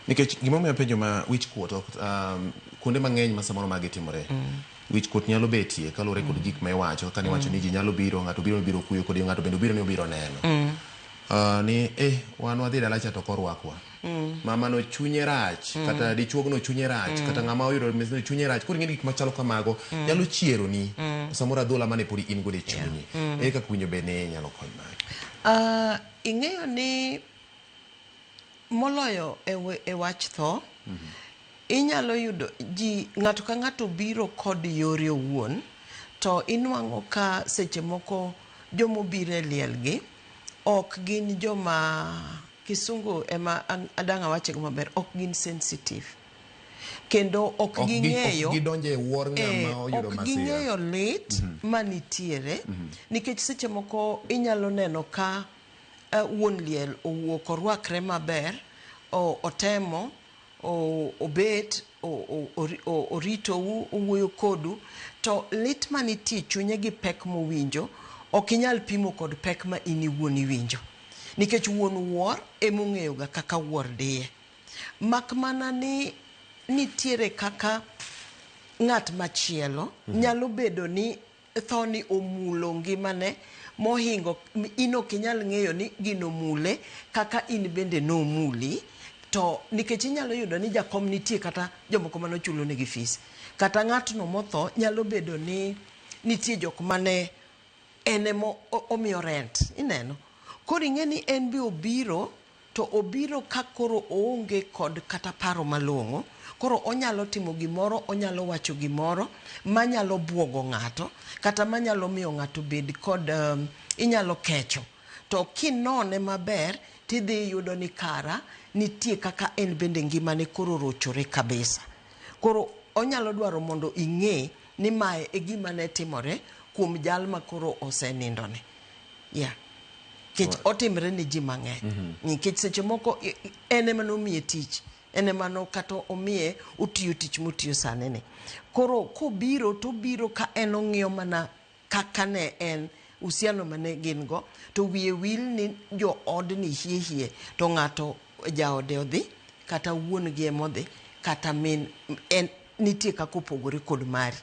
Nikech gimomiyo apenjo ma wich kuot ok kuonde mang'eny ma samoro magi timore. Wich kuot nyalo betie kaluwore kod gik ma iwacho kaka niwacho ni ji nyalo biro ng'ato biro ni obiro kuyo kodi ng'ato bende obiro ni obiro neno. Ni eh wan wadhi dala cha to ok orwakwa. Mamano chunye rach kata dichuogno chunye rach kata ng'ama oyudo mesno chunye rach koro ing'e ni gik machalo kamago nyalo chieroni samoro adhola mane pod in godo e chunyi. Ere kaka winjo bed ni inyalo kony magi? Ing'eyo ni moloyo e, e wach tho inyalo yudo ji ng'ato ka ng'ato biro kod yore owuon to inwang'o ka seche moko jomobiro e liel gi ok gin joma kisungu ema adang' awache go maber ok gin sensitive kendo ok ging'eyo ok gidonjo e wuor ng'ama oyudo ok masira. ging'eyo lit manitiere nikech seche moko inyalo neno ka wuon liel owuok orwakre maber otemo obet oritou owuoyo kodu to lit manitie e chunye gi pek mowinjo ok inyal pimo kod pek ma in iwuon iwinjo nikech wuon wuor emong'eyo ga kaka wuor diye mak mana ni nitiere kaka ng'at machielo nyalo bedo ni thoni omulo ngimane mohingo in ok inyal ng'eyo ni gino omule kaka in bende nomuli to nikech inyalo yudo ni jakom nitie kata jomoko mane negi fees kata ng'atno motho nyalo bedo ni nitie jok mane en emo omiyo rent ineno koro ing'e ni en be obiro to obiro ka koro oonge kod kata paro malong'o koro onyalo timo gimoro onyalo wacho gimoro manyalo buogo ng'ato kata manyalo miyo ng'ato bed kod inyalo kecho to kinone maber tidhi yudo ni kara nitie kaka en bende ngimane koro rochore kabisa koro onyalo dwaro mondo ing'e ni mae e gima ne timore kuom jal ma koro osenindone yeah nikech otimre ne ji mang'eny nikech seche moko en ema nomiye tich en ema no kata omiye otiyo tich motiyo sani ni koro kobiro tobiro ka en ong'iyo mana kaka ne en uhusiano mane gin go to wiye wil ni joodni hie hie to ng'ato jaode odhi kata wuon gi emodhi kata min en nitie kaka opogore kod mari.